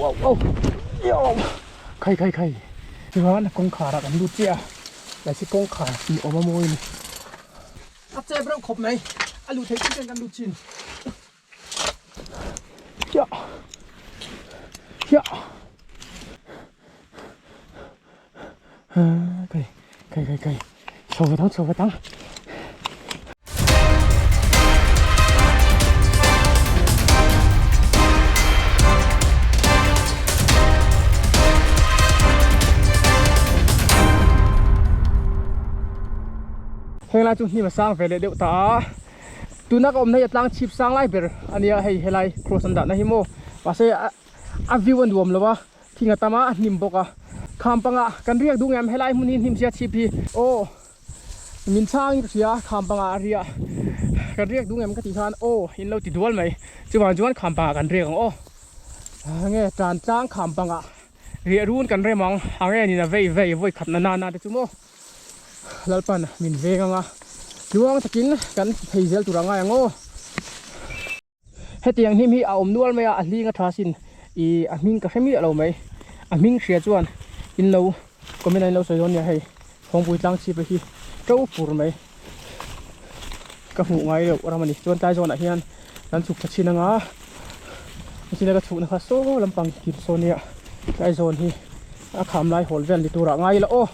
Au au au khai khai khai chuan kawngkhar ah kan lut chiah a tlai chu kawngkhar tih awm a mawi a ni a chep reuh khawp mai a luh theih chiah kan lut chin hiah hiah khai khai khai khai chho va tang chho va tang. Heng lai chu hnim a sang ve leh deuh ta a tuna ka awmna hi a tlang chhip sang lai ber a nia hei helai cross an dahna hi maw mahse a view a nuam lo a. Thing a tam a, a hnim bawk a. Kham pangah kan riak duh ngem helai hmun hi hnim sia chhip hi. Aw min chhang in ka hria kham pangah a riah kan riak duh ngem ka tih khan aw in lo ti dual mai. Chuvang chuan kham pangah kan riak ang aw. Nge tan tlang kham pangah riah run kan rem ang a nge nin a vei vei vawi khat na na te chu maw. Lalpan min veng ang a tluang takin kan phei zel tur a ngai ang aw. Hetiang hnim hi a awm nual mai a, a hling a tha sin ih a hming ka hre miah lo mai. A hming hria chuan in lo comment a in lo sawi dawn nia hei Phawngpui tlang chhip hi to fur mai ka hmuh ngai loh ram a ni. Chuan tlai zawnah hian kan chhuk tha chhin anga china ka chhukna kha saw lampang kil saw nia tlai zawn hi a kham lai hawl vel ni turah ngai ila aw.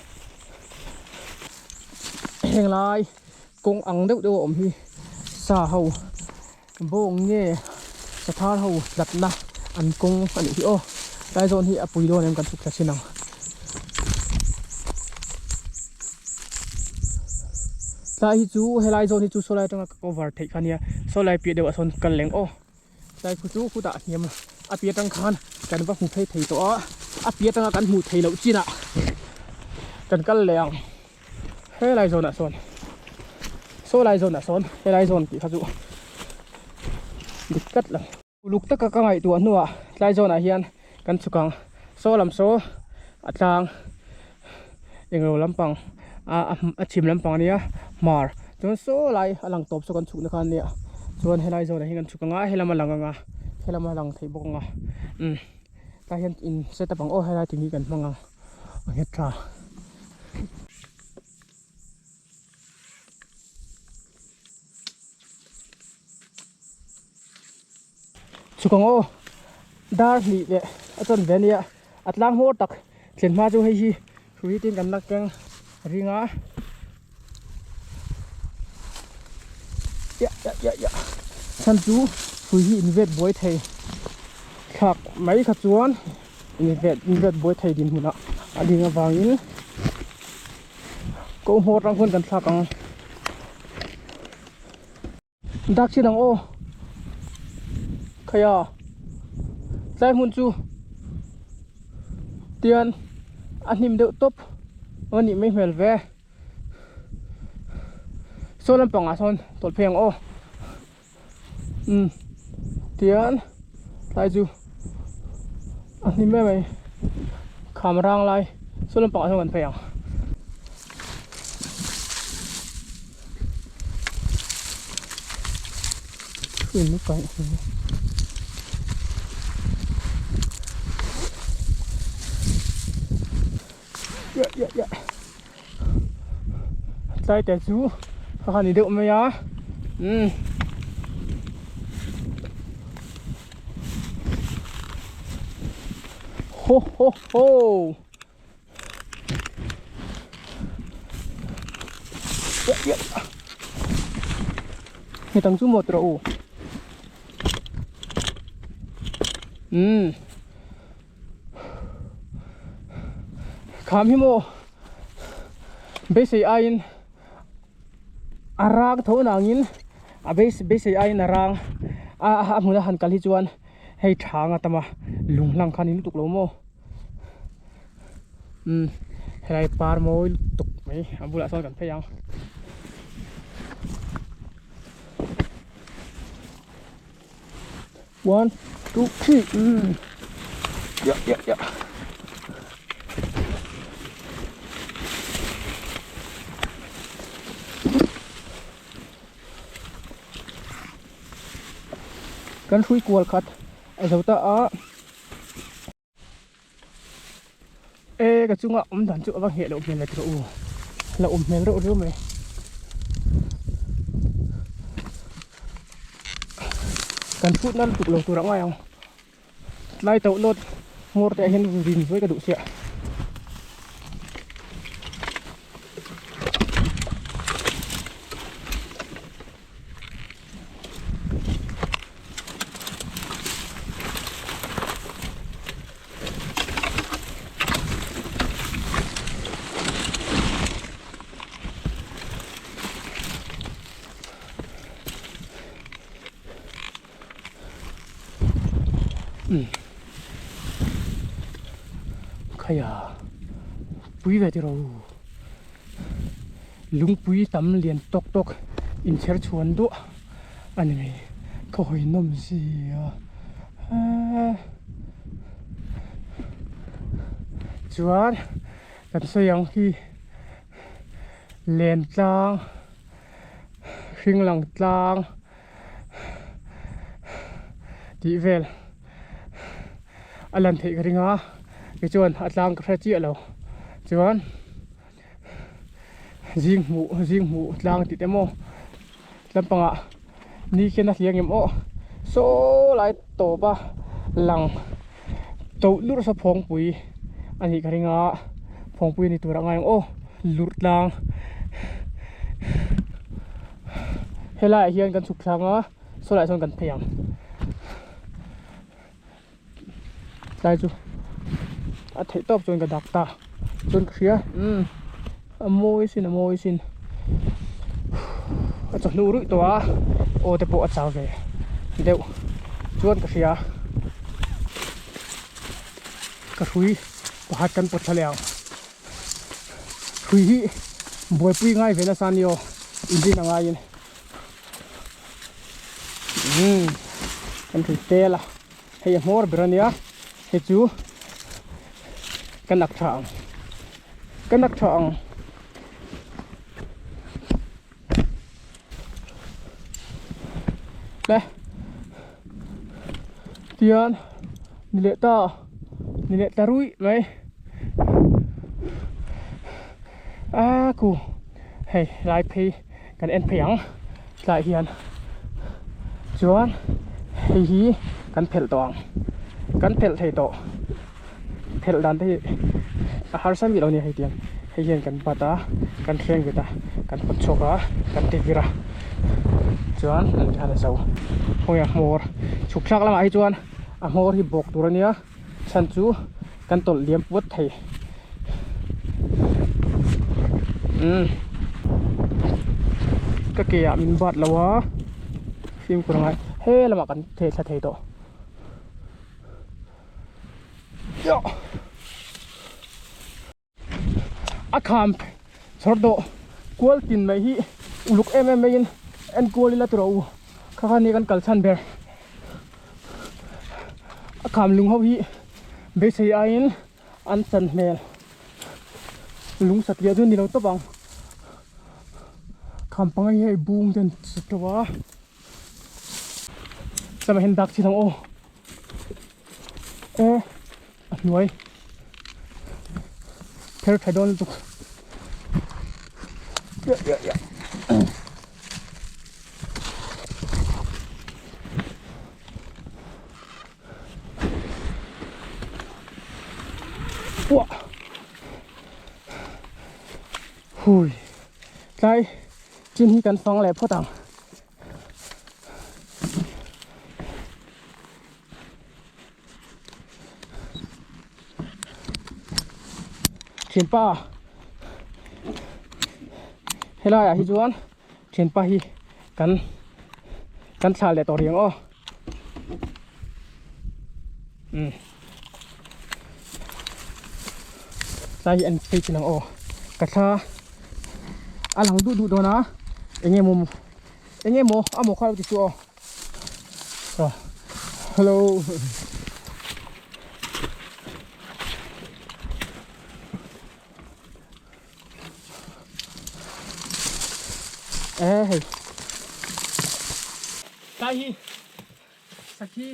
Heng lai kawng ang deuh deuh a awm hi sa ho bawng nge sathar ho tlatna an kawng a nih hi aw tlai zawn hi a pui dawn em kan chhuk thla chin ang tlai hi chu helai zawn hi chu sawlai atanga ka cover theih kha nia sawlai piah deuh ah sawn kal leng aw tlai khu chu khutah hniam a piah atang khan kan va hmu phei thei tawh a a piah atanga kan hmuh theih loh chinah kan kal leh ang. Helai zawnah sawn saw lai zawnah sawn helai zawn tih kha chu dik tlat lo. Uluk taka ka ngaihtuah hnuah tlai zawnah hian kan chhuk ang saw lam saw a tlang englo lampang a chhim lampang ania hmar chuan saw lai a lang tawp saw kan chhukna kha ania chuan helai zawnah hian kan chhuk ang a helam a lang ang a helam a lang theih bawk ang a umm tlai hian in set up ang aw helai thing hi kan hmang ang. A nghet tha. Chhuk ang aw dar hnih leh a chawn ve ania a tlang hmawr tak thlen hma chu hei hi hrui tin kan la keng ring a ya ya ya chhan chu hrui hi in vet buai thei thlak mai kha chuan. In vet in vet buai thei din hmunah a ding avangin ko hmawr tang khuan kan thlak ang dak chin ang aw khaia tlai hmun chu tian a hnim deuh tawp a nih mai hmel ve saw lampangah sawn tawlh phei ang aw. Umm tian tlai chu a hnim em mai kham rang lai saw lampangah sawn kan phei ang. Tlai te chu a han ni deuh mai a umm ho ho ho hetang chu maw tawh u umm. Kham hi maw beisei aiin a rang tho nangin a beisei aiin a rang a a hmuna han kal hi chuan hei thang a tam a lung hlang kha a ni lutuk lo maw umm helai par mawi lutuk mai a bulah sawn kan phei ang. One, two, three. Yeah, yeah, yeah. Kan hrui kual khat a zo ta a. ka chunga awm dan chu a va ngheh loh hmel le tiraw u la awm hmel reuh riau mai. Kan phut na lutuk lo tur a ngai ang tlai tauh lawt hmawr te ah hian rin zuai ka duh chiah. Khaia pui ve tiraw u lungpui tam lian tawk tawk inchher chhuan duah a ni mai ka hawi nawm zia eee chuan kan sawi ang hi len tlang hring lang tlang tih vel a lan theih ka ring a tichuan a tlang ka hre chiah lo chuan zing hmuh zing hmuh tlang tih te maw lampangah ni khian a hliang em aw saw lai tawp a lang toh lurh saw phawngpui a nih ka ring a phawngpui a ni tur a ngai ang aw lurh tlang helaiah hian kan chhuk thlang a saw laiah sawn kan phei ang tlai chu a theih tawp chuan ka dak ta chuan ka hria umm a mawi sin a mawi sin a chawhnu ruih tawh a aw te pawh a chau ve deuh chuan ka hria ka hrui pakhat kan pawt thla leh ang hrui hi buaipui ngai ve nasa a ni aw inrin a ngaiin umm kan hrui tel a hei a hmawr ber a nia hei chu ka nak tha ang ka nak tha ang le tian ni leh ta ni leh ta ruih mai a ku hei lai phei kan en phei ang tlaiah hian chuan hei hi kan phelh tawh ang kan phelh thei tawh phelh dan te hi a harsa miah lo a nia hei tiang hei hian kan bat a kan thleng vet a kan pawt chhuak a kan ti vir a chuan an hian a zo khawnge a hmawr chhuk thlak lamah hi chuan a hmawr hi bawk tur a nia chhan chu kan tawlh liam puat thei umm ka ke ah min bat lo a fimkhur angai he lamah kan theh thla thei tawh A kham chhawr dawh kual tin mai hi uluk em em maiin en kual ila tiraw u kha kha ni kan kal chhan ber a kham lung ho hi beisei aiin an chan hmel lung satliah chu ni lo tawp ang kham panga hi hei bung te an sat teuh a tlem ah hian dak chhin ang aw e a hnuai pher tha dawn lutuk ya ya ya Ua Hui tlai chin hi kan fang leh phawt ang. Thianpa helai ah hi chuan thianpa hi kan kan thlah leh tawh riang aw um tlai hi an phei chin ang aw ka thla a lang duh duh dawn a eng nge maw eng nge maw a maw kha lo ti chu aw. Hello. Ê hei. Tlai hi sakhi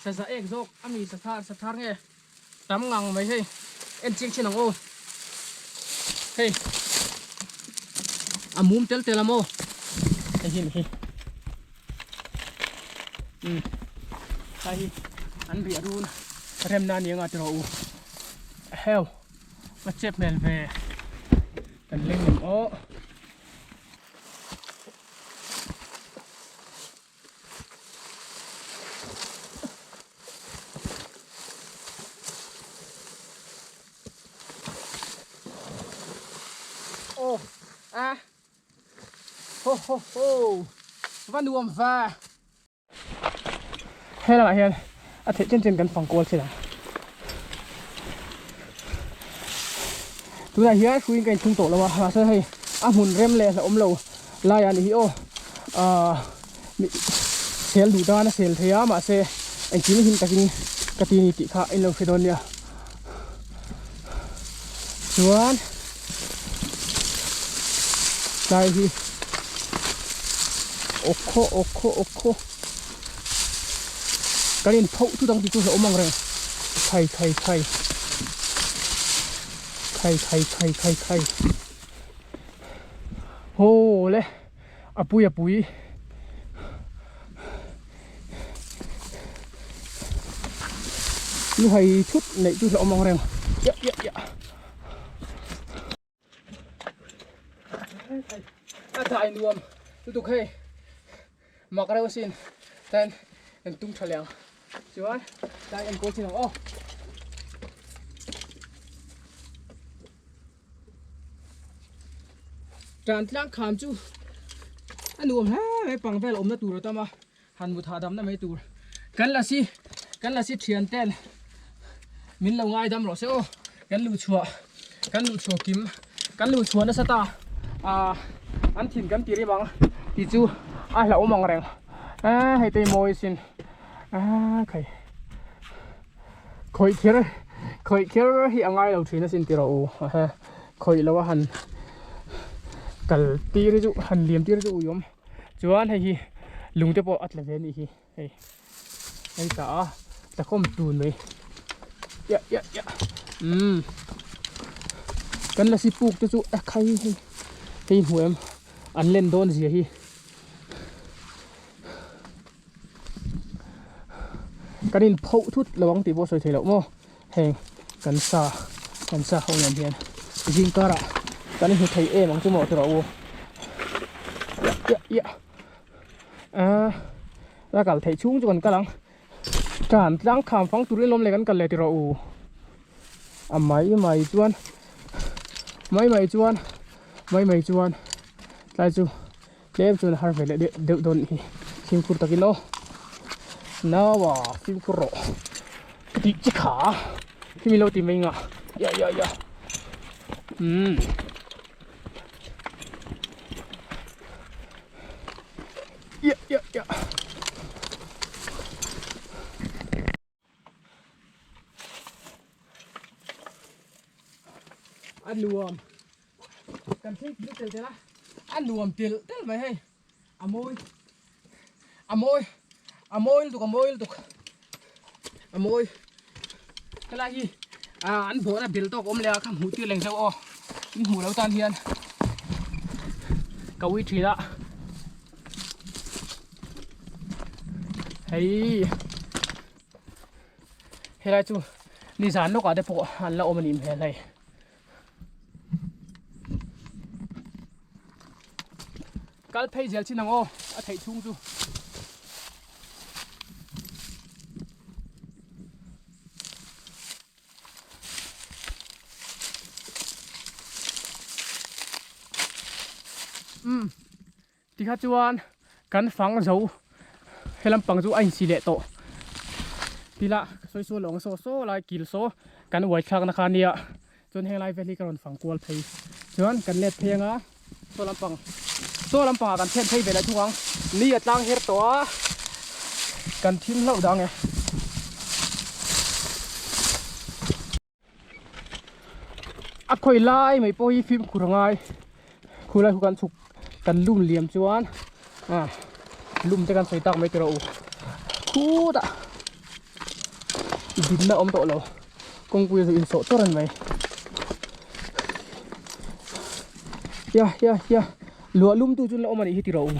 saza ek zawk ami sathar sathar nge. Tam ngang mai hei en chiang chin ang aw hei a mum tel tel a maw hei hi ni hi um tlai hi an riah run remna a ni anga tiraw u heu a chep hmel ve kan leng em aw. Aw a ho ho ho va nuam va he lamah hian a theih chen chen kan fang kual thin ang tunah hian hruiin ka inthung tawh lo a mahse hei a hmun rem leh hlauhawm lo lai a nih hi aw ahh sel duh dan a sel thei a mahse engkim him takin ka ti a ni tih kha in lo hre dawn nia chuan tlai hi awkhaw awkhaw awkhaw kan in phoh thut ang tih chu hlauhawm ang reng khai khai khai khai khai khai khai khai. Haw le a pui a pui lu hai thut neih chu hlauhawm ang reng ya ya ya a thai nuam lutuk hei mak reuh asin ten an tum tha leh ang chuan tlai enkawl chin ang aw. Tan tlang kham chu a nuam hle mai pang vel awmna tur a tam a han mut hahdamna mai tur kan la si kan la si thian ten min lo ngaidam rawh se aw kan luh chhuah kan luh chhuah kim kan luh chhuah nasa ta ah an thin kan ti rim ang tih chu a hlauhawm ang reng ah hei te hi mawi sin ah khai. Khawih kher khawih kher hi a ngai lo thin asin tiraw u he khawih lo a han kal tir hi chu han liam tir hi chu ui awm chuan hei hi lung te pawh a tla ve anih hi hei hei tla a tla khawm tun mai ya ya ya umm kan lasi puk te chu a khai hei hei hmu em an len dawn zia hi. Kan in phoh thut lo ang tih pawh sawi thei loh maw heng kan sa kan sa ho nen hian zing karah kan in hmu thei em ang chu maw tiraw u ya ya ya ah la kal theih chhung chu kan kal ang tan tlang kham fang turin lawm leh kan kal leh tiraw u a mai mai chuan mai mai chuan mai mai chuan tlai chu. Tlem chuan a har ve leh deuh dawn hi fimkhur takin aw naua fimkhur rawh ka tih chi kha khi min lo ti mai nga ya ya ya umm ya ya ya. A nuam kan thil tel tel tel a a nuam tel tel mai hei a mawi a mawi a mawi lutuk a mawi lutuk a mawi helai hi ah an bawhna bel tawk awm leh a kha hmuh tir leng zeuh aw in hmuh loh tan hian ka ui thin a. Hei helai chu nizan lawkah te pawh an la awm a nih hmel hei. Kal phei zel chin ang aw a theih chhung chu. Umm tikha chuan kan fang zo he lampang chu a insi leh tawh tila ka sawi sual lawng saw saw lai kil saw kan uai thlak na kha ania chuan heng lai vel hi ka rawn fang kual phei chuan kan let phei anga saw lampang saw lampang ah kan thlen phei ve leh thung ang ni a tlang her tawh a kan thim hlauh dang e. A khawi lai mai pawh hi fimkhur a ngai khulai khu kan chhuk kan lum liam chuan ah lum te kan sawi tak mai tiraw u khutah dinna awm tawh lo. Kawngpui chu insawh tawr a ni mai. Ya ya ya luah lum tu chu an la awm a nih hi tiraw u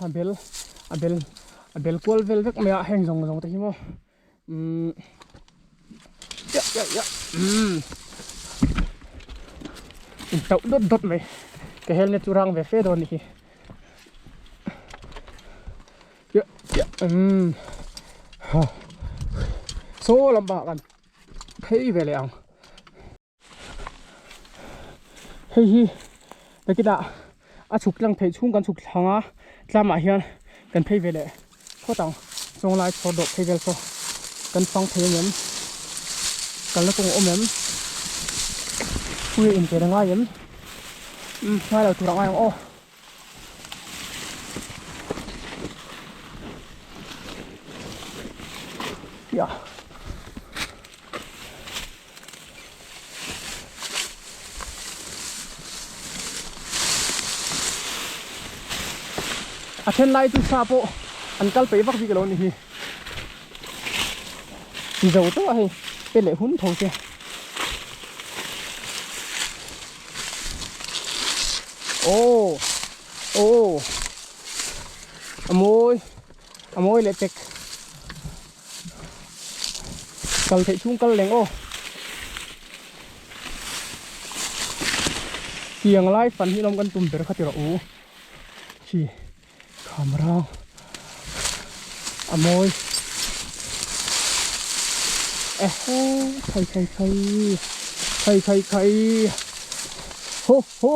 a bel a bel a bel kual vel vek mai a heng zawng zawng te hi maw umm ya ya ya umm intauh dawt dawt mai ka helmet chu rang ve fe dawn a nih hi. Ya ya umm ha saw lampangah kan phei ve leh ang hei hi nakinah a chhuk tlang theih chhung kan chhuk thlang a tlamah hian kan phei ve leh phawt ang chawnglai chhawr dawh phei vel saw kan fang thei ang em kalna kawng a awm em ui a inchen a ngai em umm ngai lo tur a ngai ang aw. Ya. A then lai chu sa pawh an kal peih vak bik lo a ni hi. Zo tawh a hei pe leh hun tho che. Aw aw a mawi a mawi leh pek kal theih chhung kal leng aw tiang lai fan hi lawm kan tum ber kha ti rawh u khi kham rang a mawi ehe khai khai khai khai khai khai ho ho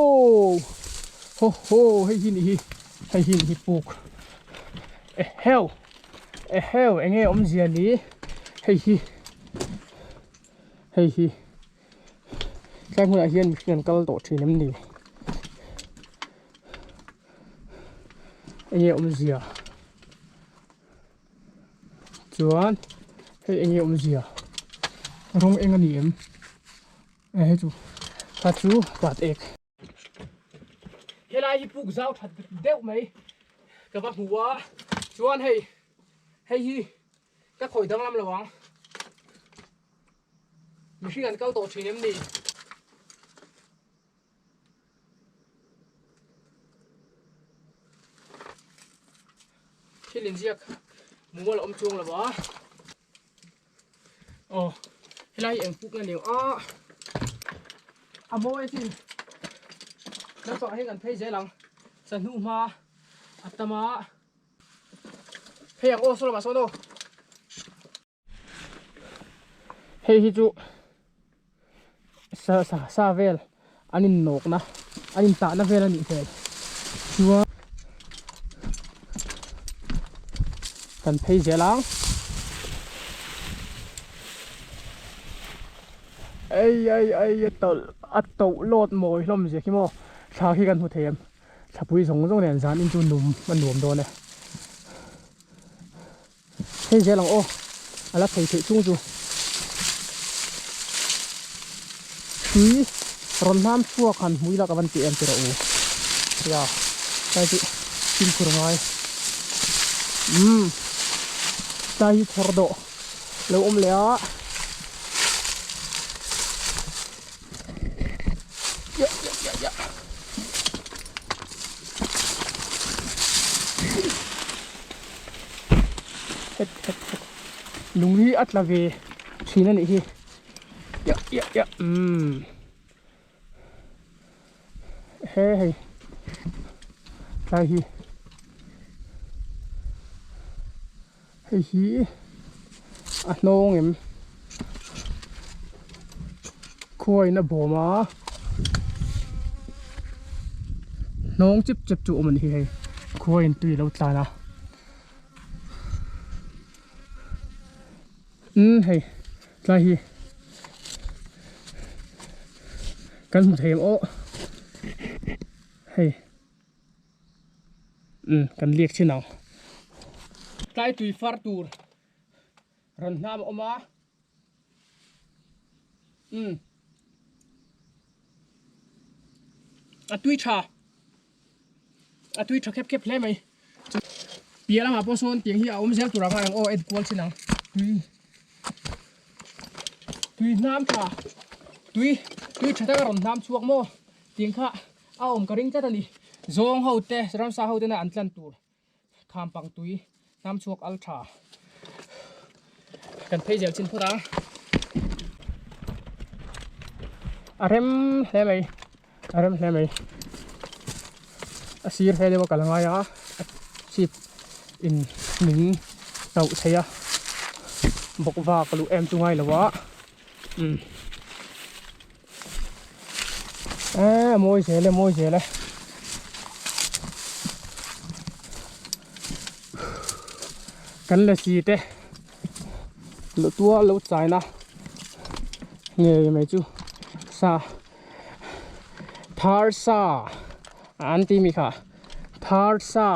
ho ho hei hi nih hi hei hi nih hi puk eheu eheu enge awmzia ni hei hi hei hi tlai hmunah hian mihring an kal tawh thin em ni. Enge awmzia chuan hei enge awmzia rawng eng a ni em e hei chu kha chu pat ek helai hi puk zau that deuh mai ka va hmu a chuan hei hei hi ka khawi danglam lo ang mihring an kal tawh thin em ni. Thil inziak mumal a awm chuang lo a aw helai hi eng puk nge ni ang a a mawi asin naupang hi kan phei zel ang chahnu hma a tam a hei ang aw saw lamah sawn aw. Hei hi chu sa sa sa vel an in nawk na an in tah na vel a nih hmel chuan kan phei zel ang ei ei ei a tawlh a tawlh lawt mawi hlawm zia khi maw thla khi kan hmu thei em thlapui zawng zawng nen zan in chu num a nuam dawn e. Hei zel ang aw, a la thei theih chung chu. Tui rawn hnam chhuak han hmui la ka van ti em ti rawh u. Ya, tlai chu fimkhur ngai. Umm, tlai hi chhawr dawh lo awm leh a. Ya ya ya ya. Het het het lung hi a tla ve thin a nih hi ya ya ya umm he hei tlai hi hei hi a hnawng em khuain a bawm a hnawng chip chep chu a awm a ni hi hei khuain tui a lo tlan a. Umm hei tlai hi kan hmu thei ang aw hei umm kan liak chin ang tlai tui far tur rawn hnam a awm a umm a tui tha. A tui tha khep khep hle mai. Piah lamah pawh sawn tiang hi a awm zel tur ang a eng aw en kual chin ang. Tui. Tui hnam tha tui tui tha taka rawn hnam chhuak maw tiang kha a awm ka ring tlat a ni. Zawng ho te ramsa ho tena an tlan tur kham pang tui hnam chhuak al tha kan phei zel chin phawt ang. A rem hle mai a rem hle mai a sir he deuh a kal angai a a chhip in min tauh thei a bawk vak a luh em chu ngai lo a umm eee a mawi zel e mawi zel e. Kan la si te luh tual lo chaina ngei mai chu sa. Thar sa an ti mi kha thar sa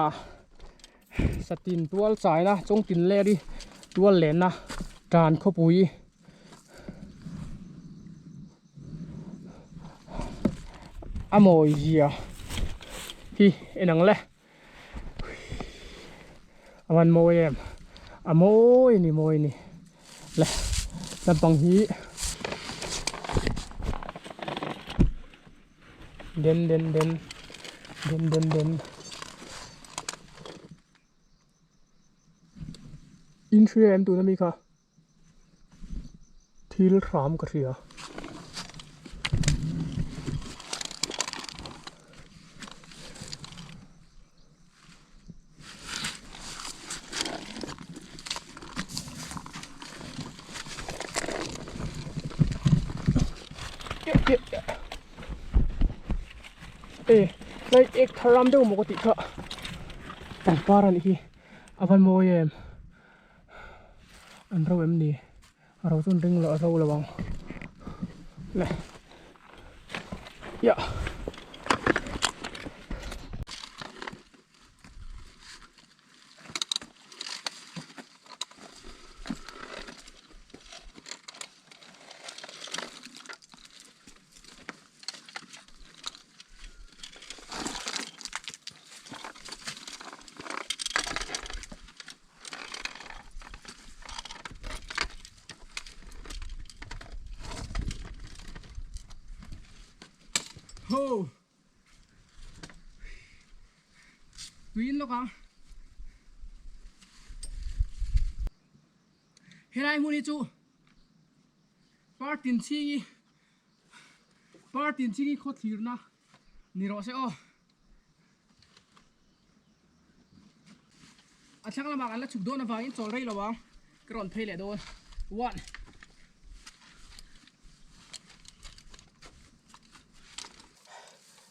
satin tual chaina chawng tin ler hi tual lenna tan khawpui a mawi zia hi en ang le a van mawi em a mawi a ni mawi a ni le lampang hi den den den den den den in hria em tuna mi kha. Thil hram ka hria. E lai ek thar ram deuh maw ka tih kha pangpar a nih hi a va mawi em. An ro em ni? A ro chu an ring lo a ro lo ang. Le. Ya. Ho! Tuiin lawk ang. Helai hmun hi chu Partin chhingi Partin chhingi khaw thlirna ni rawh se aw. A thlang lamah kan la chhuk dawn avangin chawl rei lo ang ka rawn phei leh dawn one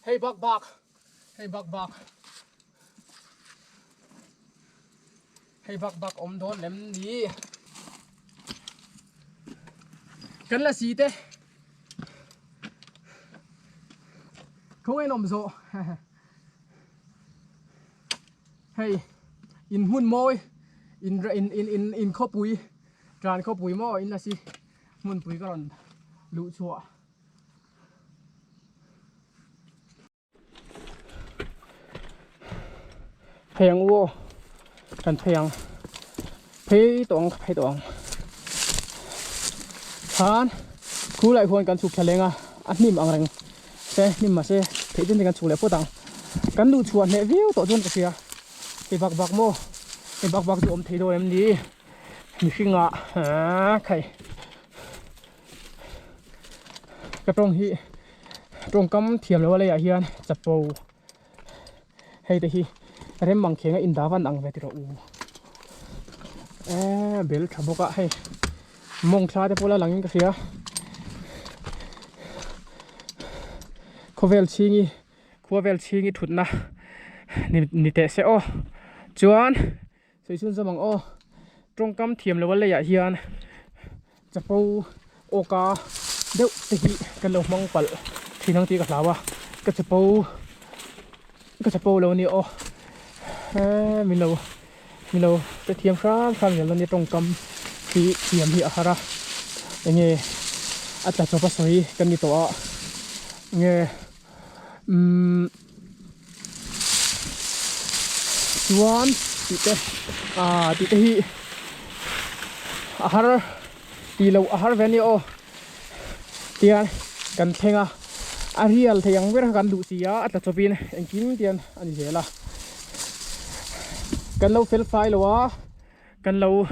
Hei bak bak hei bak bak hei bak bak awm dawn lem ni kan la si te Khaw en awm zawh hei in hmun mawi in in in in in khawpui tan khawpui maw in la si hmunpui ka rawn luh chhuah. Phei ang u aw kan phei ang phei tawh ang phei tawh ang khan khu lai khuan kan chhuk thla leng a a hnim ang reng se hnim mahse theih chin kan chhuk leh phawt ang kan luh chhuah hneh viau tawh chuan ka hria hei bak bak maw hei bak bak chu awm thei dawn em ni mihring ah khai ka tawng hi tawngkam thiam lo a leiah hian chapo hei te hi rem ang kheng a in dah van ang ve tiraw u eee bel tha bawk a hei mawng thla te pawh la lang in ka hria khawvel chhingi khua vel chhingi thutna ni teh se aw chuan. Sawi chhun zawm ang aw. Tawngkam thiam lo a leiah hian chapo awka deuh te hi kan lo hmang palh thin ang tih ka hlau a, ka chapo ka chapo lo a nia aw. Eee min lo min lo hrethiam hram hram zel dawn nia tawngkam hi thiam hi a har a, enge a tla chawp a sawi kan ni tawh a, enge umm. Chuan tih te ah tih te hi a har tih loh a har ve a nia aw. Tian kan thleng a, a rial thei ang ber kha kan duh si a, a tla chawpin engkim tian a ni zel a. Kan lo fel fai lo a, kan lo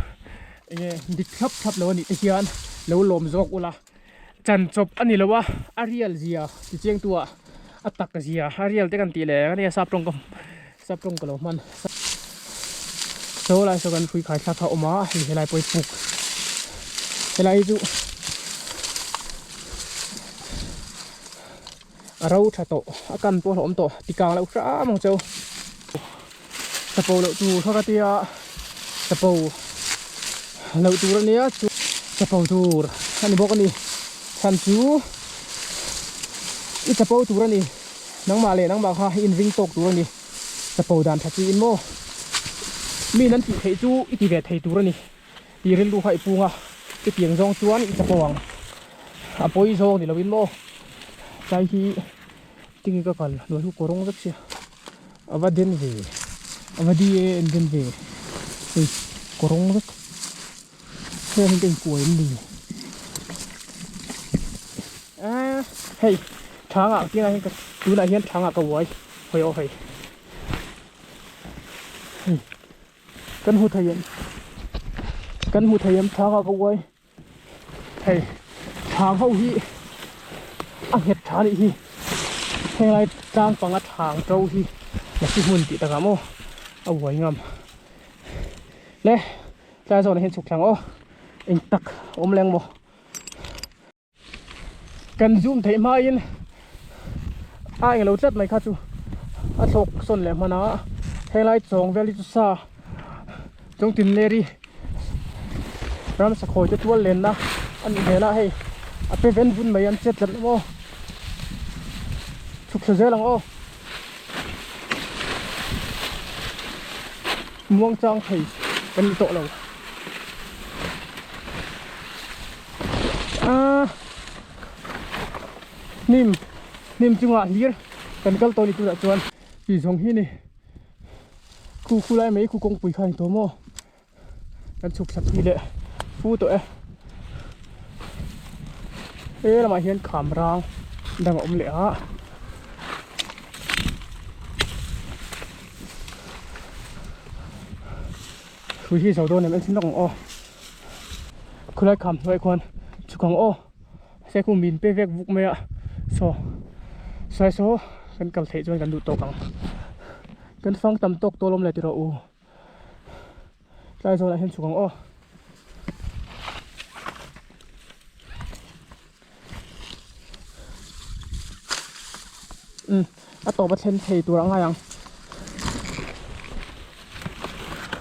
enge dik thlap thlap lo a nih te hian lo lawm zawk ula. Chan chawp a ni lo a, a rial zia ti chiang tu ah a tak zia a rial te kan tih leh ania sap tawng ka sap tawng ka lo hman. Saw lai saw kan hrui khai thlak kha a awm a, hei helai pawh hi puk helai hi chu a ro tha tawh a kan pawh a hlauhawm tawh ti kang loh hram ang cheu chapo loh tur kha ka tia chapo loh tur ania chu chapo tur a ni bawk a ni chhan chu i chapo tur a ni nangmah leh nangmah kha i inring tawk tur a ni chapo dan tha chiin maw mi nan tih theih chu i ti ve thei tur a ni tih rilru kha i pung a i piang zawng chuan i chapo ang a pawi zawng ni lovin maw tlai hi tinge ka kal hnuai chu kawrawng vek sia a va den ve a va di e an den ve hei kawrawng vek heng hi ka inkuai an ni ah hei thangah tinah hian ka tunah hian thangah ka uai hawi aw hei hei. Kan hmu thei em? Kan hmu thei em thang ah ka uai. Hei thang ho hi a nghet tha nih hi. Henglai tlang panga thang to hi lasi hmun tih takah maw a uai ngam. Le tlai zawnah hian chhuk thlang aw eng tak awm leng maw. Kan zoom theih hmain a englo tlat mai kha chu a thlawk sawn leh hman a helai chawng vel hi chu sa chung tin leri ramsa khawi te tual lenna a nih hmel a hei a pe ven vun mai an chet tlat maw chhuk thla zel ang aw muang chang thei kan ni tawh lo. Ah hnim hnim chungah hlir kan kal tawh a ni tunah chuan tih zawng hi ni khu khu lai mai khu kawngpui kha a ni tawh maw kan chhuk thla pui leh fu tawh e he lamah hian kham rang dang a awm leh a. Hrui hi zo dawn em en thin lawk ang aw khulai kham hnuai khuan chhuk ang aw se khu min pe vek vuk mai a saw sawi saw kan kal theih chuan kan duh tawk ang kan fang tam tawk tawh lawm le tiraw u tlai zawnah hian chhuk ang aw. A tawp a thlen thei tur a ngai ang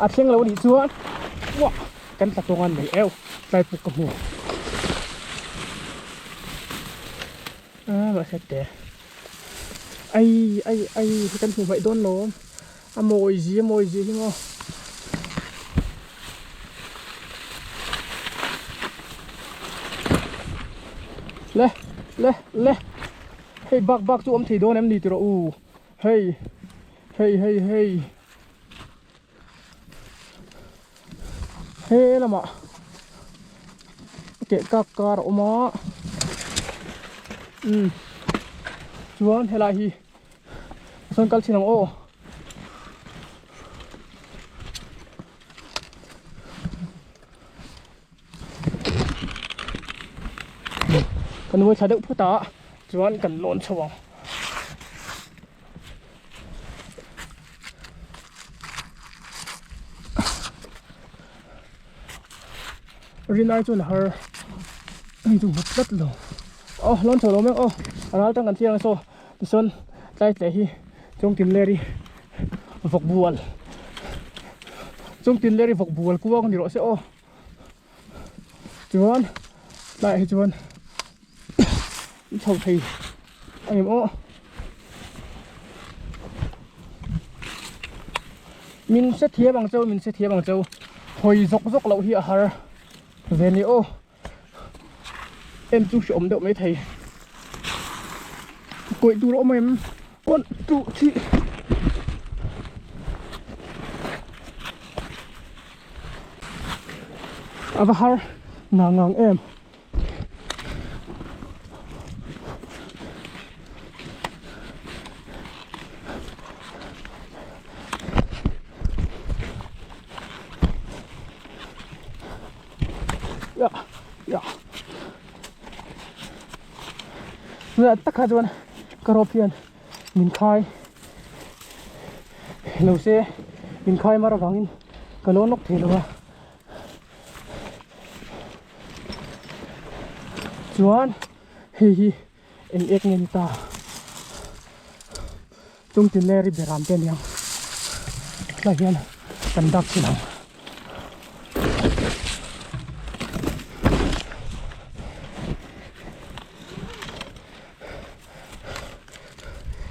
a thleng lo anih chuan uah kan tla tawng a ni mai eu tlai puk ka hmu a mahse te ai ai ai hi kan hmuh hmaih dawn lawm a mawi zi a mawi zi hi maw. Le le le hei bak bak chu awm thei dawn em ni tiraw u hei hei hei hei he lamah keh kak kar a awm a umm chuan helai hi sawn kal thin ang aw. Kan uai thla deuh phut a chuan kan lawn chho ang. Rin ai chuan a har hei chu nghet tlat lo. Aw lawn chho lo mek aw a ral tang kan thlir ang saw tichuan tlai tleh hi Chungtinleri vawk bual Chungtinleri vawk bual kuang ni rawh se aw. Chuan tlaiah hi chuan chho thei a ni maw min hre thiam ang cheu min hre thiam ang cheu hawi zawk zawk loh hi a har ve ni aw en chu hreawm deuh mai thei kawih tur a awm em one two three. A va har ngang ngang em. Tunah tak kha chuan ka rope hian min khai lo se min khai mar avangin ka lo nawk thei lo a chuan hei hi eng ek nge ni ta chung tin leri beram te aniang tlai hian kan dak chin ang.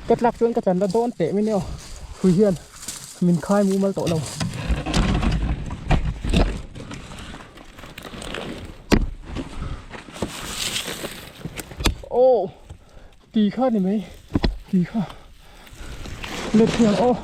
Ka tlak chuan ka tlan la dawn teh mai nia hrui hian min khai mumal tawh lo. Aw ti kha ni mai ti kha let hian aw.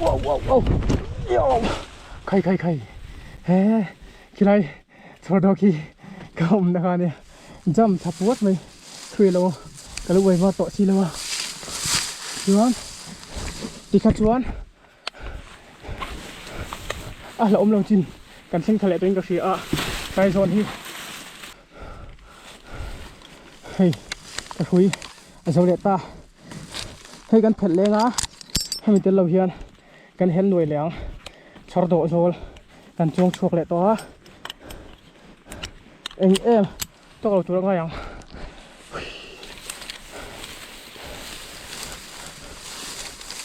Wow wow wow yo khai khai khai he khilai chhawr dawk hi ka awm na kha ania jump tha puat mai thui lo ka lo uai va tawh si lo a chuan tikha chuan a hlauhawm lo chin kan thleng thla leh tawhin ka hria a tlai zawn hi hei ka hrui a zo leh ta hei kan phelh leng a hemi tel lo hian kan hel nuai leh ang chhawr dawh zawl kan chuang chhuak leh tawh a eng em tawk lo tur a ngai ang.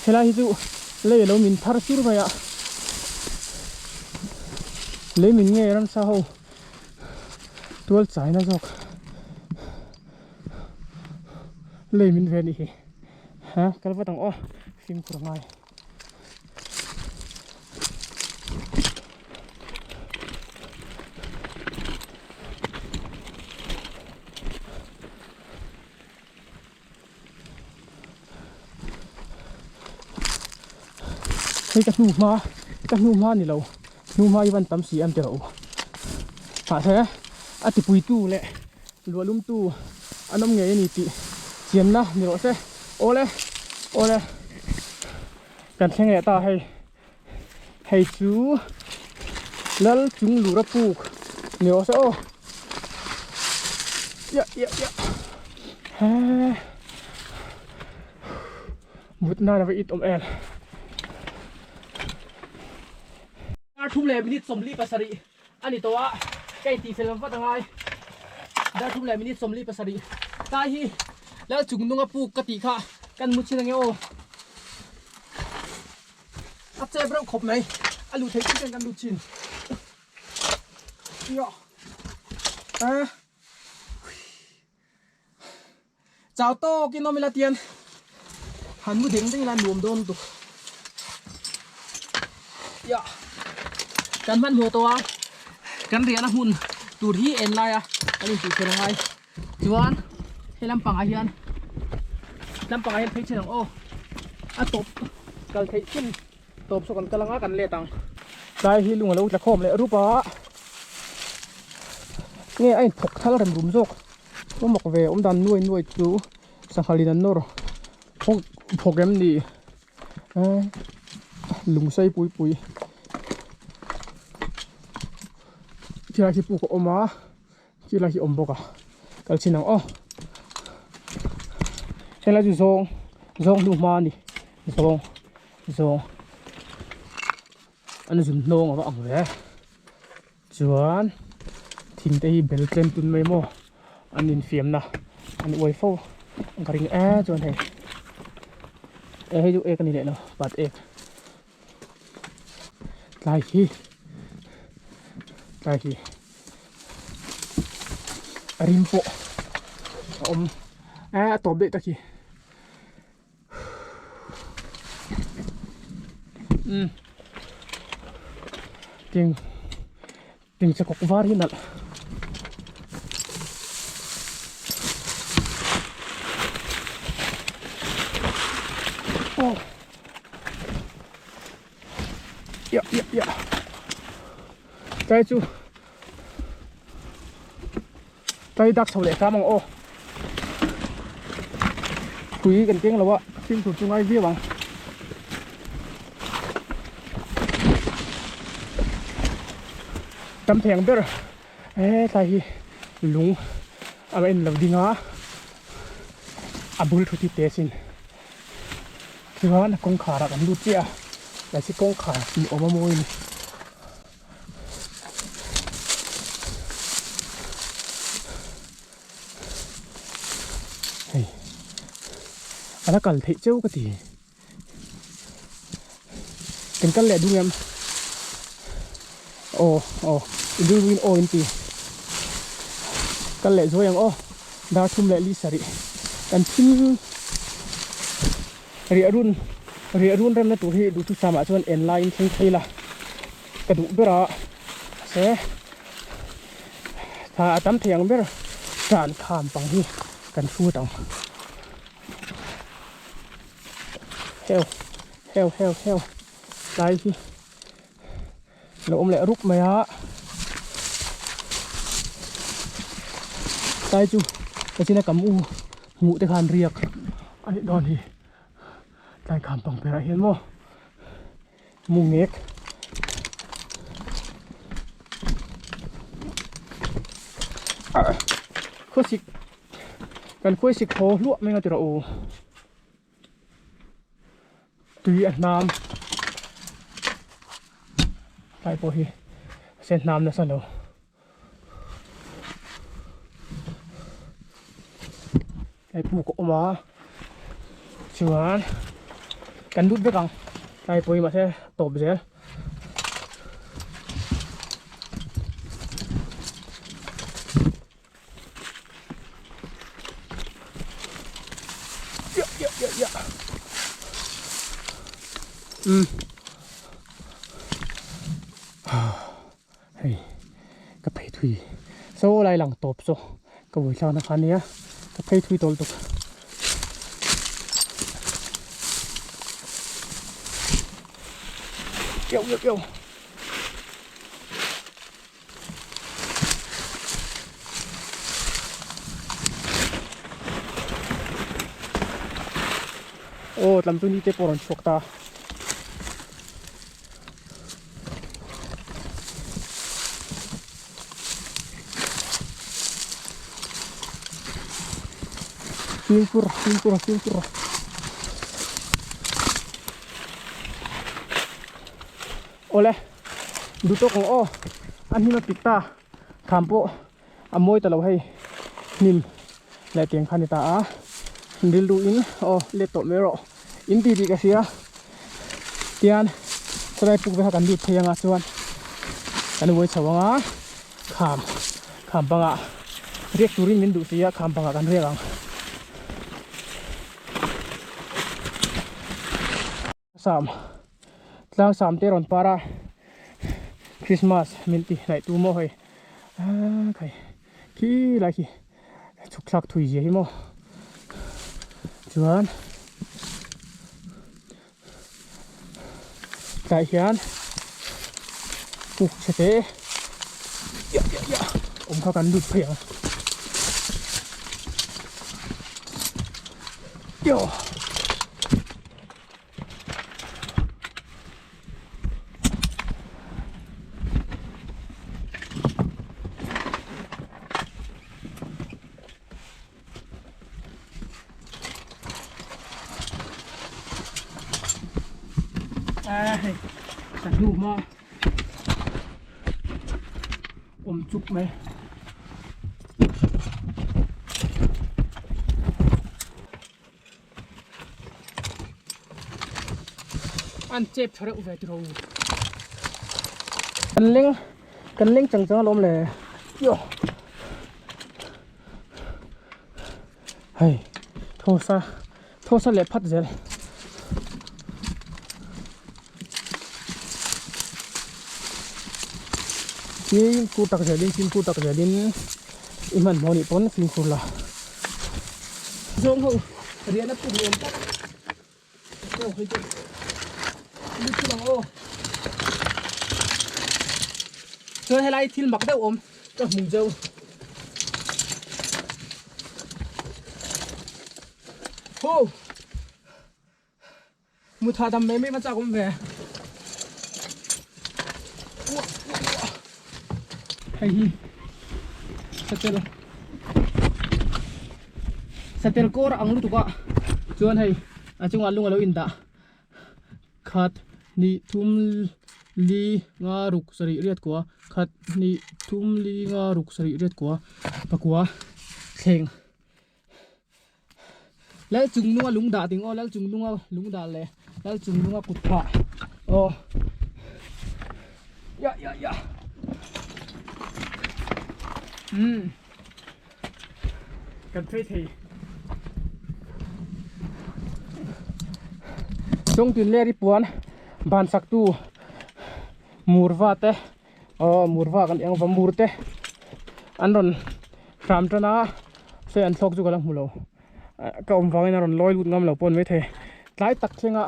Helai hi chu lei alo min thar sur mai a lei min nge ramsa ho tual chaina zawk lei min ve anih hi ha kal vat ang aw fimkhur a ngai. Hei ka hnu hma ka hnu hma ni lo hnu hma hi van tam si em teh u mahse a tipui tu leh luah lum tu an awm ngei a ni tih chianna ni rawh se awle awle kan thleng leh ta hei hei chu lal chung lura puk ni rawh se aw ya ya ya he mut nan ava it awm em. Dar thum leh minute 47 a ni tawh a ka intihfel vat angai dar thum leh minute 47 tlai hi lal chung nunga puk ka tih kha kan mu chin ange aw a chep reuh khawp mai a luh theih chian kan lut chin a Chau tawkin awm ila tian han mu deng deng ila nuam dawn lutuk. Ya kan hmanhmawh tawh a kan riahna hmun tur hi en lai a kan intih fel angai chuan he lampangah hian lampangah hian phei chin ang aw a tawp kal theih chin tawp saw kan kal anga kan let ang. Tlai hi lung alo tla khawm leh rup a nge a inthawk thal rem rum zawk. Aw mak ve awm dan nuai nuai chu sanghalin an nawr phawk phawk em ni eh lung sei pui pui khilai khi puk a awm a khilai khi awm bawk a kal chhin ang aw helai chu zawng zawng hnu hma a ni zawng zawng an zun hnawng a va ang ve. Chuan thing te hi bel tlem tun mai maw an infiamna an uai fo ang ka ring e chuan hei e hei chu ek a ni leh lo pat ek tlai hi tlai hi a rim pawh a awm e a tawp daih tak hi. Umm. Ting. Tingche kawk var hi nalh. Oh. Ya ya ya. Tlai chu tlai dak chho leh hram ang aw. Tui kan keng lo a, fimkhur chu ngai viau ang. Tam thei ang ber hetlai hi lung a en lo ding a, a bul thu ti te sin chuan kawngkhar ah kan lut chiah a, tlai hi kawngkhar tih awm a mawi a ni. Hei a la kal theih cheu ka ti. Kan kal leh dung em? Aw aw i dul ruin aw in ti. Kal leh zuai ang aw. Dar thum leh li sarih kan thil riah run riah run remna tur hi duhthusam ah chuan en laiin thleng thei la ka duh ber a mahse thla a tam thei ang ber tan kham pang hi kan hrut ang. Heu heu heu heu tlai hi lo awm leh rup mai a tlai chu kachina kam u hmuh te khan riak a nih dawn hi tlai kham pang perah hian maw mu ngek khawsik Kan khuaisik haw hluah mai nga tiraw u. Tui a hnam. Tlai pawh hi se hnam nasa lo. Tlai puk a awm a. Chuan kan lut vek ang. Tlai pawh hi mahse tawp zel. Ya ya ya ya. Um. Hei ka phei thui so lai lang tawp chu ka vui thlak na kha ania ka phei thui tawl tuk. Yo yo yo. Aw tlam chu ni te pawh a rawn chhuak ta. Fimkhur fimkhur fimkhur. Awle duh tawk ang aw a hnim a pik ta kham pawh a mawi ta lo hei hnim leh tiang kha a ni ta a rilru in aw let tawh mai rawh in ti tih ka hria tian chulai puk ve kha kan lut phei anga chuan kan uai chho anga kham kham bangah riak turin min duh si a kham bangah kan riak ang. Sam tlang sam te rawn par a Christmas min ti hnaih tu maw hei ah khai khi lai khi chhuk thlak thui zia hi maw chuan tlai hian puk chhe te ya ya ya awm kha kan lut phei ang yo. Ai, sàn hnu hma awm chuk mai. An chep tha reuh ve tiraw u. Kan leng kan leng chang chang alawm le yo hei thawsa thawsa leh phat zel. Fimkhur tak zelin fimkhur tak zelin i hmanhmawh nih pawn fimkhur la. Zawng ho riahna puk ni awm tak aw hei chu lut thil ang aw. Chuan helai thil mak deuh awm ka hmu zeuh. Ho! Mut hahdam mai mai va chak awm ve. Hei hi satel satel kawr ang lutuk a chuan hei a chungah lung a lo indah khat hnih thum li nga ruk sarih riat kua khat hnih thum li nga ruk sarih riat kua pakua thleng. Lal chung nunga lung dah ding aw lal chung nunga lung dah leh lal chung nunga kut phah aw ya ya ya um kan phei thei chungtin leri puan ban sak tu murva te Aw murva kan eng va mur te an rawn hram tan a se an thlawk chu ka la hmu lo ka awm vangin a rawn lawi lut ngam lo pawh a ni maithei tlai tak thlenga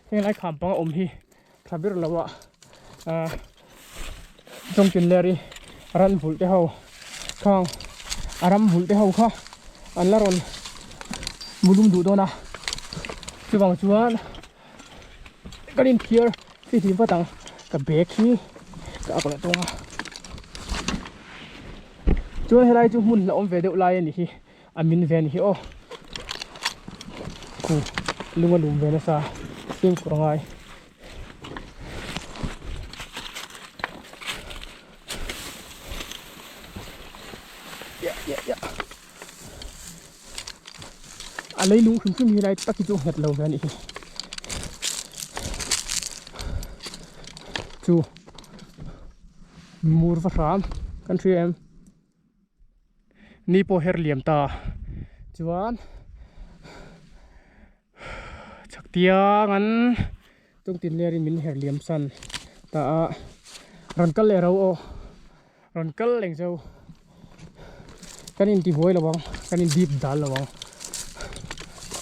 heng lai kham panga awm hi tha ber lo a ah chawngtin ler hi ran vulh te ho khang a ram vulh te ho kha an la rawn mulum duh dawn a chuvang chuan. Kan inthiar fihlim vat ang ka bag hi ka ak leh tawng a chuan helai chu hmun hlauhawm ve deuh lai a ni hi a min ve a ni hi aw khu lung a lum ve nasa fimkhur a ngai. A leilung hrim hrim hi lai tak hi chu nghet lo ve a nih hi chu mur va hram kan hria em ni pawh her liam ta chuan chhak tiang an chungtin ler in min her liam san ta a rawn kal leh ro aw. Rawn kal leng chu kan inti buai lo ang kan in dip dal lo ang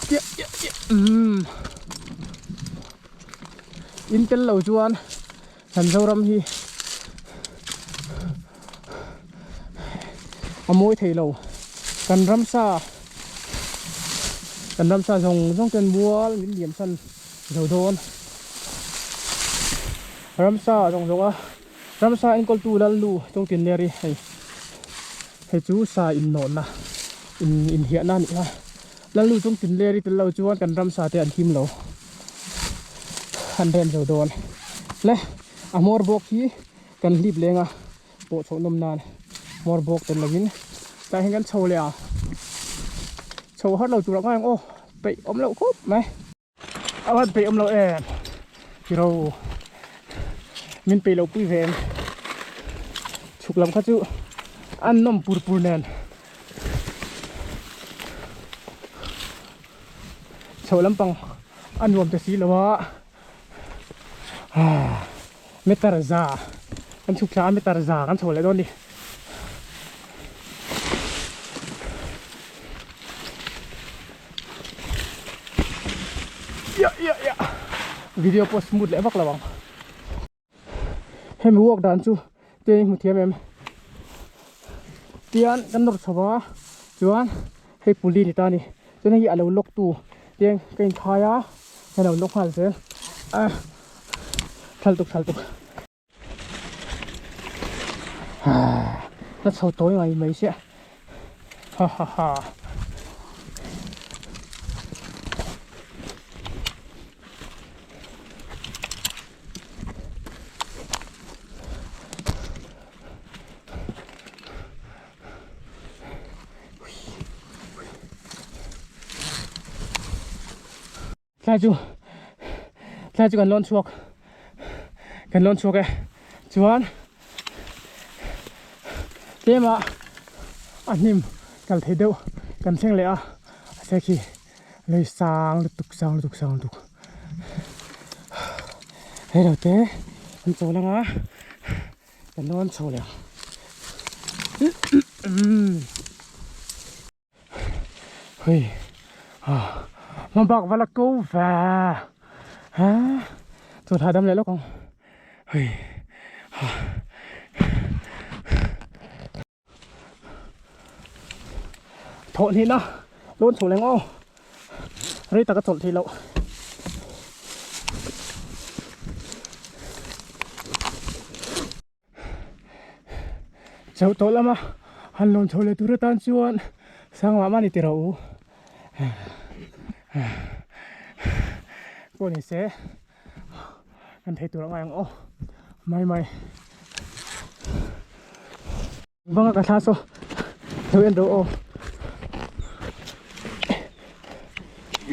chiah chiah chiah umm in tel lo chuan kan Zoram hi a mawi thei lo kan ramsa kan ramsa zawng zawng ten mual min liam san zo dawn ramsa zawng zawng a. Ramsa enkawltu Lalnu Chawngtinleri hei hei chu sa innawhna in inhiahna a nih a Lalnu Chawngtinleri tel lo chuan kan ramsa te an him lo an rem zo dawn le a hmawr bawk hi kan hlip leng a pawh chhoh nawm nan hmawr bawk tel lovin tah hian kan chho leh a chho har lo tur ah ngai ang aw peih awm loh khawp mai. A van peih awm lo em tiro min peih loh pui ve em chhuk lam kha chu an nawm pur pur nen chhoh lampang a nuam ta si lo a meter za kan chhuk thla a meter za kan chho leh dawn a ni. Ya ya ya video pawh smooth leh vak lo ang hemi walk dan chu te hmu thiam em tian kan nawr chho a chuan hei puli ni ta a ni chuan hei hi a lo lock tu te ka inkhai a hei a lo lock nghal zel a thal tuk thal tuk. Ka chho tawi ngai mai sia ha ha ha Tlai chu tlai chu kan lawn chhuak kan lawn chhuak e chuan tlema a hnim kal thei deuh kan thleng leh a a se khi lei sang lutuk sang lutuk sang lutuk hei lo te an chawl ang a kan lawn chho leh ang. Hei hma bak va la ko ve ha chaw tha dam leh lawk ang hei thawh hnih na lawn chho leng aw rei tak a chawlh theih loh. Chhoh tawh lama han lawn chho leh tur atan chuan sang mah mah a ni tih rawh u pawh ni se kan thei tur a ngai ang aw mai mai vanga ka thla saw lo en rawh aw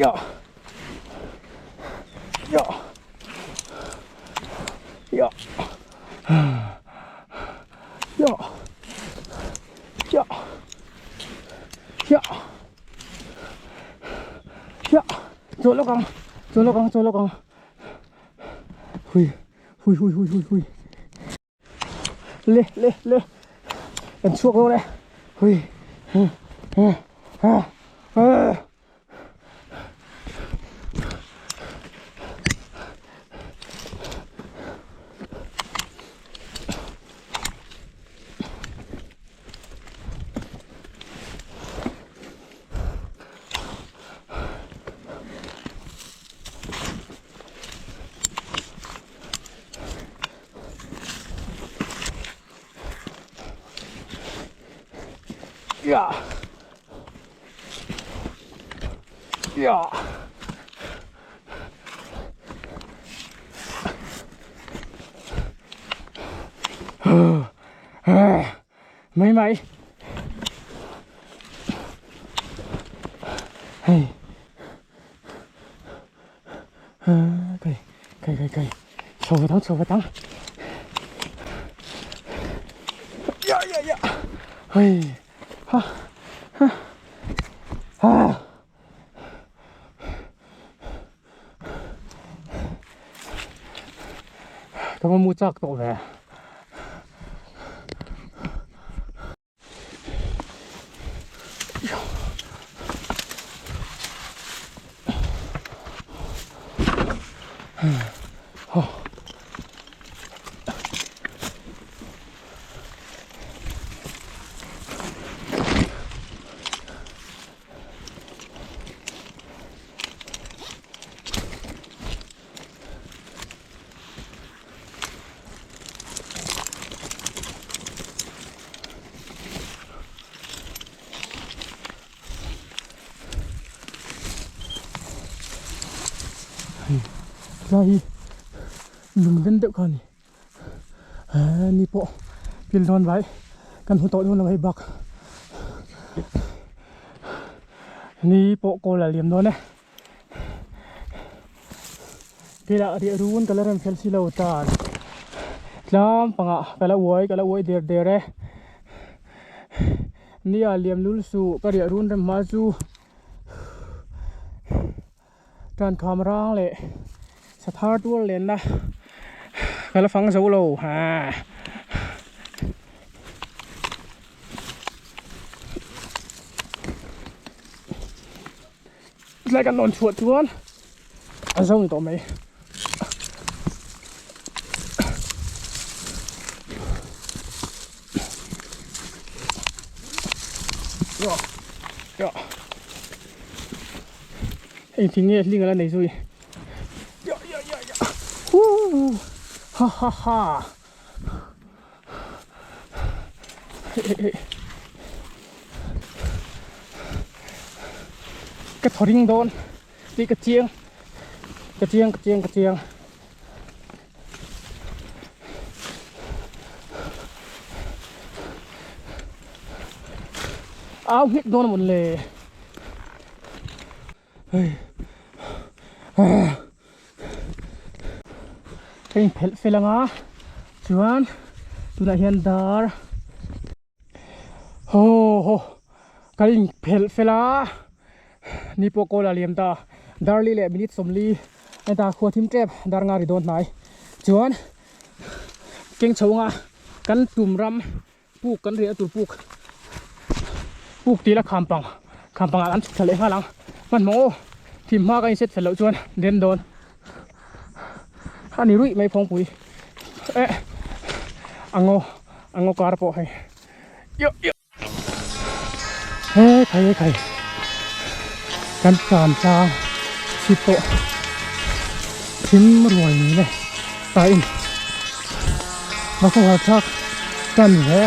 ya ya ya ya ya ya ya chaw lawk ang chaw lawk ang chaw lawk ang hui hui hui hui hui hui le le le kan chhuak dawn e hui Ya. Ya. Mai mai. Hei. Kai kai kai kai. Chho va tang chho va tang. Ya ya ya. Hei. Ha. Ha. Ha. Ka va mu chak tawh ve. Tlai hi lung den deuh kha a ni ni pawh pil dawn vai kan hmu tawh dawn lo hei bak ni pawh kawl a liam dawn e. Tilah riah run ka la rem fel si lo tan tlang pangah ka la uai ka la uai der der e nia liam lul suh ka riah run rem hma chu tan kham rang leh sathar tual lenna ka la fang zo lo ha. Tlai kan lawn chhuah chuan a zo ni tawh mai. Heng thing nge hling ala nei zui. Ha ha ha. Ka thaw ring dawn tih ka chiang ka chiang ka chiang ka chiang au nghek dawn a mawn le hei ka inphelh fel anga chuan tunah hian dar haw haw ka inphelh fel a ni pawh kawl a liam ta dar li leh minute sawmli heta khua thim tep dar nga ri dawn hnai chuan keng chho anga kan tum ram. Puk kan riahna tur puk puk tih la kham pang kham pangah kan chhuk thla leh nghal ang hmanhmawh aw thim hma ka inset fel loh chuan den dawn a ni ruih mai phawngpui eh a ngaw a ngaw kar pawh hei ioh ioh he khai he khai kan tlan tlang chhip pawh thim ruai ni le ta in va khawhar thlak tan hle.